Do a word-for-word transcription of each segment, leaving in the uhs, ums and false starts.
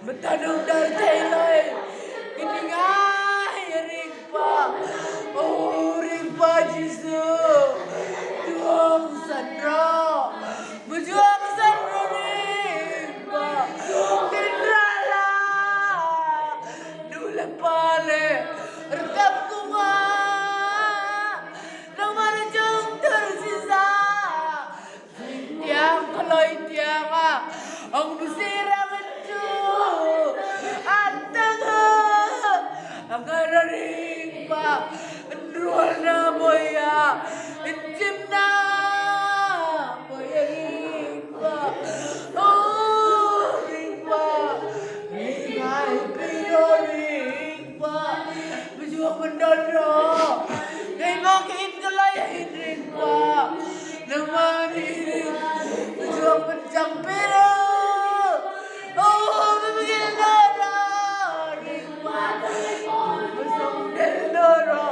Mynta nang dar thei lai. Kyningah ïa ring pa. O ring pa Jisu. Juang san ro. Juang san ro ring pa. Tynrala. Dule pale. Rkap kuma. Nang mara jong ter sisa. Tiang kloi tiang a. Ong bisi rang tu. Atang ha. Angara ring pa. Ndrol na boya. Njim na boya ring pa. O ring pa. Ring ai piro ring pa. Bujua bendon ro. Dei ma ki in kelai in ring pa. Nama ni ring. Bujua benjang piro. Oh, bebegil dara ring pa. Besong del dara.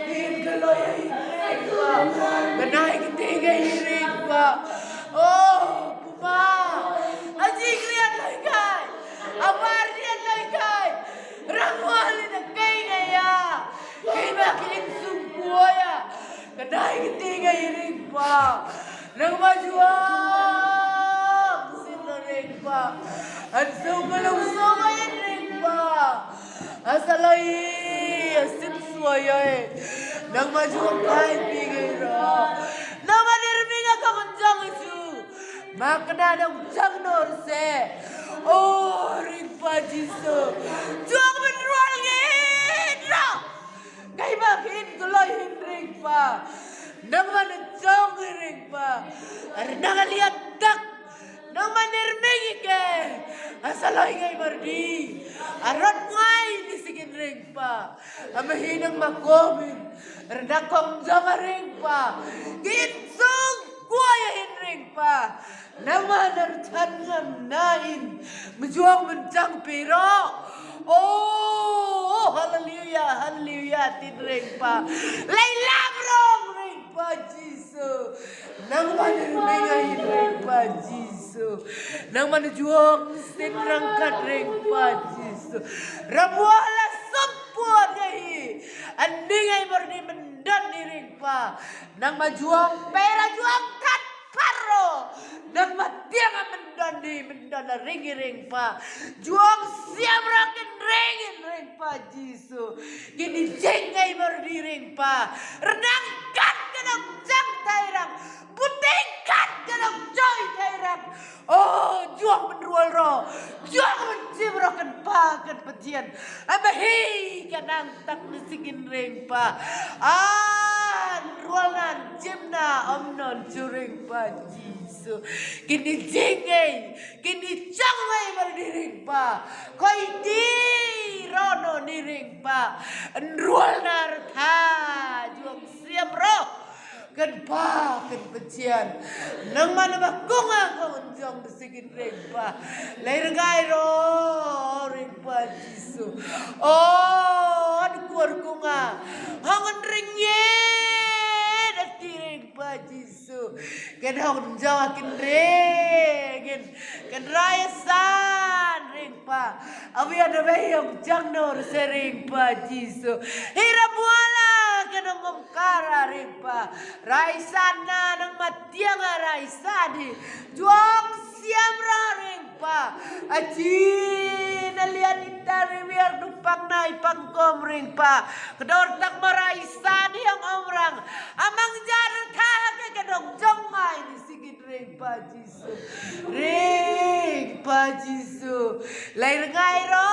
In kelai in ring pa. Benai ketiga in ring pa. Oh, puma. Ajik rian lai kai. Abar rian lai kai. Rangwal ina kai ngaya. Kai ba ki in sung kuaya. Kadai kiti ngai ring pa. Nang ma juang. Sin ring pa. An sung kalung sung in ring pa. Asalai asin suayai. Nang ma juang kai pi ngai ra. Nang ma nirminga ka manjang ju. Ma kena dong jang nor se. Oh, ring pa Jisu. Juang men rual ngin ra. Kai ba hin keloi hin ring pa. Nang ma na jong ring pa. Ar nang aliat tak. Nang ma nirming ike. Asaloi ngai mardi. Arot ngai ni sigin ring pa. Amahi nang ma komin. Ar nang kong jong ring pa. Gin sung kuaya hin ring pa. Namar chan ngam na in. Mjuang mynjang piro. Oh, haleluya, haleluya, tin ring pa. Lai lam rong ring pa Jisu. Nang ma nirming in ring pa Jisu. Nang ma njuang sin rangkat ring pa Jisu. Rabuala sempur ya hi. Anding ai berdi mendan di ring pa. Nang ma juang pera juang kat paro. Nang ma tiang a mendon di mendon a ring i ring pa. Juang siam rang in ring in ring pa Jisu. Kini jing ngai mar di ring pa. Renang kat kenang jang thai rang. Buting kat kenang joy thai rang. Oh, juang menrual ro. Juang menjim ro ken pa ken petian. Abahi kenang tak ni sigin ring pa. Ah, rual nan jim na om non ju ring pa Jisu. Kini jing ngai, kini chang ngai mar di ring pa. Koi ti ro no ni ring pa. Nrual na rtha juang siam ro. Ken pa ken petian. Nang mana ba kunga kong jong sigin ring pa. Lai rngai ro ring pa Jisu. Oh, an kuar kunga. Hong ring ye dati ring pa Jisu. Ken hong jong kin ring. Ken ken rai san ring pa. Awi ada bai hong jang nor se ring pa Jisu. Hira buala ken hong kara ring pa. Rai san na nang matiang a rai san hi. Juang siam ra ring pa. Aji na lian ita riwiar du pang nai pang kom ring pa. Kedor tak ma rai san hi ang om rang. Amang jar tha ke kedong jong mai ni sigit ring pa Jisu. Ring. Pa Jisu, lai rngai ro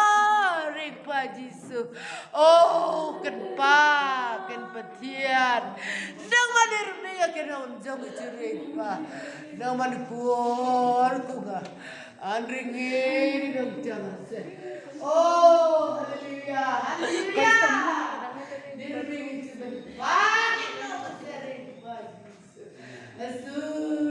ring Pa Jisu. Oh, Kynpa, Kynpathian. Nang man rming a kynong jong i churing pa. Nang man kuor kunga. An ring i nang jang se.